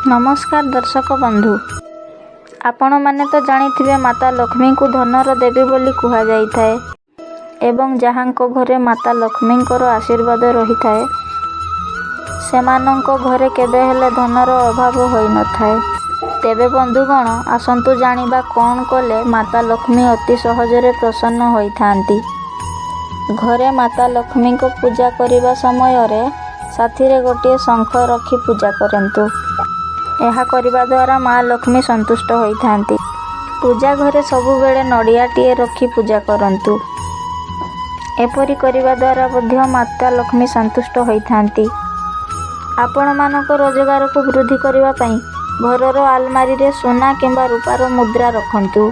ନମସ୍କାର ଦର୍ଶକ ବନ୍ଧୁ, ଆପଣମାନେ ତ ଜାଣିଥିବେ ମାତା ଲକ୍ଷ୍ମୀଙ୍କୁ ଧନର ଦେବୀ ବୋଲି କୁହାଯାଇଥାଏ ଏବଂ ଯାହାଙ୍କ ଘରେ ମାତା ଲକ୍ଷ୍ମୀଙ୍କର ଆଶୀର୍ବାଦ ରହିଥାଏ, ସେମାନଙ୍କ ଘରେ କେବେ ହେଲେ ଧନର ଅଭାବ ହୋଇନଥାଏ। ତେବେ ବନ୍ଧୁଗଣ, ଆସନ୍ତୁ ଜାଣିବା କଣ କଲେ ମାତା ଲକ୍ଷ୍ମୀ ଅତି ସହଜରେ ପ୍ରସନ୍ନ ହୋଇଥାନ୍ତି। ଘରେ ମାତା ଲକ୍ଷ୍ମୀଙ୍କ ପୂଜା କରିବା ସମୟରେ ସାଥିରେ ଗୋଟିଏ ଶଙ୍ଖ ରଖି ପୂଜା କରନ୍ତୁ। ଏହା କରିବା ଦ୍ୱାରା ମା ଲକ୍ଷ୍ମୀ ସନ୍ତୁଷ୍ଟ ହୋଇଥାନ୍ତି। ପୂଜା ଘରେ ସବୁବେଳେ ନଡ଼ିଆଟିଏ ରଖି ପୂଜା କରନ୍ତୁ। ଏପରି କରିବା ଦ୍ୱାରା ମଧ୍ୟ ମାତା ଲକ୍ଷ୍ମୀ ସନ୍ତୁଷ୍ଟ ହୋଇଥାନ୍ତି। ଆପଣମାନଙ୍କ ରୋଜଗାରକୁ ବୃଦ୍ଧି କରିବା ପାଇଁ ଘରର ଆଲମାରିରେ ସୁନା କିମ୍ବା ରୂପାର ମୁଦ୍ରା ରଖନ୍ତୁ।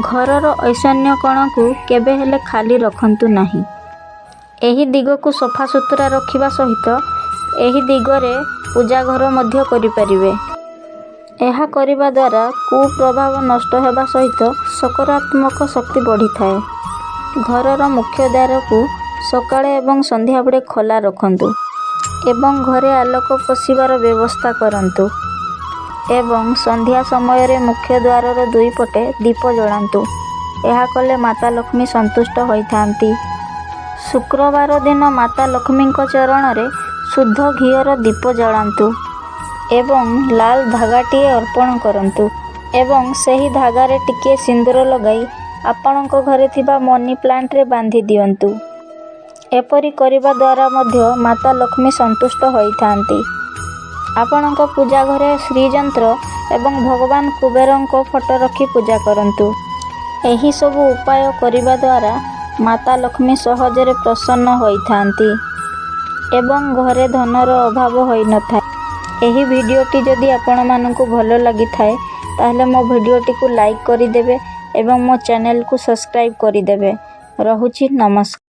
ଘରର ଐଶାନ୍ୟ କୋଣକୁ କେବେ ହେଲେ ଖାଲି ରଖନ୍ତୁ ନାହିଁ। ଏହି ଦିଗକୁ ସଫା ସୁତୁରା ରଖିବା ସହିତ ଏହି ଦିଗରେ ପୂଜା ଘର ମଧ୍ୟ କରିପାରିବେ। ଏହା କରିବା ଦ୍ୱାରା କୁପ୍ରଭାବ ନଷ୍ଟ ହେବା ସହିତ ସକାରାତ୍ମକ ଶକ୍ତି ବଢ଼ିଥାଏ। ଘରର ମୁଖ୍ୟ ଦ୍ୱାରକୁ ସକାଳେ ଏବଂ ସନ୍ଧ୍ୟାବେଳେ ଖୋଲା ରଖନ୍ତୁ ଏବଂ ଘରେ ଆଲୋକ ପଶିବାର ବ୍ୟବସ୍ଥା କରନ୍ତୁ ଏବଂ ସନ୍ଧ୍ୟା ସମୟରେ ମୁଖ୍ୟ ଦ୍ୱାରର ଦୁଇପଟେ ଦୀପ ଜଳାନ୍ତୁ। ଏହା କଲେ ମାତା ଲକ୍ଷ୍ମୀ ସନ୍ତୁଷ୍ଟ ହୋଇଥାନ୍ତି। ଶୁକ୍ରବାର ଦିନ ମାତା ଲକ୍ଷ୍ମୀଙ୍କ ଚରଣରେ ଶୁଦ୍ଧ ଘିଅର ଦୀପ ଜଳାନ୍ତୁ ଏବଂ ଲାଲ ଧାଗାଟିଏ ଅର୍ପଣ କରନ୍ତୁ ଏବଂ ସେହି ଧାଗାରେ ଟିକିଏ ସିନ୍ଦୁର ଲଗାଇ ଆପଣଙ୍କ ଘରେ ଥିବା ମନି ପ୍ଲାଣ୍ଟରେ ବାନ୍ଧି ଦିଅନ୍ତୁ। ଏପରି କରିବା ଦ୍ୱାରା ମଧ୍ୟ ମାତା ଲକ୍ଷ୍ମୀ ସନ୍ତୁଷ୍ଟ ହୋଇଥାନ୍ତି। ଆପଣଙ୍କ ପୂଜା ଘରେ ଶ୍ରୀଯନ୍ତ୍ର ଏବଂ ଭଗବାନ କୁବେରଙ୍କ ଫଟୋ ରଖି ପୂଜା କରନ୍ତୁ। ଏହି ସବୁ ଉପାୟ କରିବା ଦ୍ୱାରା ମାତା ଲକ୍ଷ୍ମୀ ସହଜରେ ପ୍ରସନ୍ନ ହୋଇଥାନ୍ତି ଏବଂ ଘରେ ଧନର ଅଭାବ ହୋଇନଥାଏ। ଏହି ଭିଡ଼ିଓଟି ଯଦି ଆପଣମାନଙ୍କୁ ଭଲ ଲାଗିଥାଏ, ତାହେଲେ ମୋ ଭିଡ଼ିଓଟିକୁ ଲାଇକ୍ କରିଦେବେ ଏବଂ ମୋ ଚ୍ୟାନେଲକୁ ସବସ୍କ୍ରାଇବ୍ କରିଦେବେ। ରହୁଛି, ନମସ୍କାର।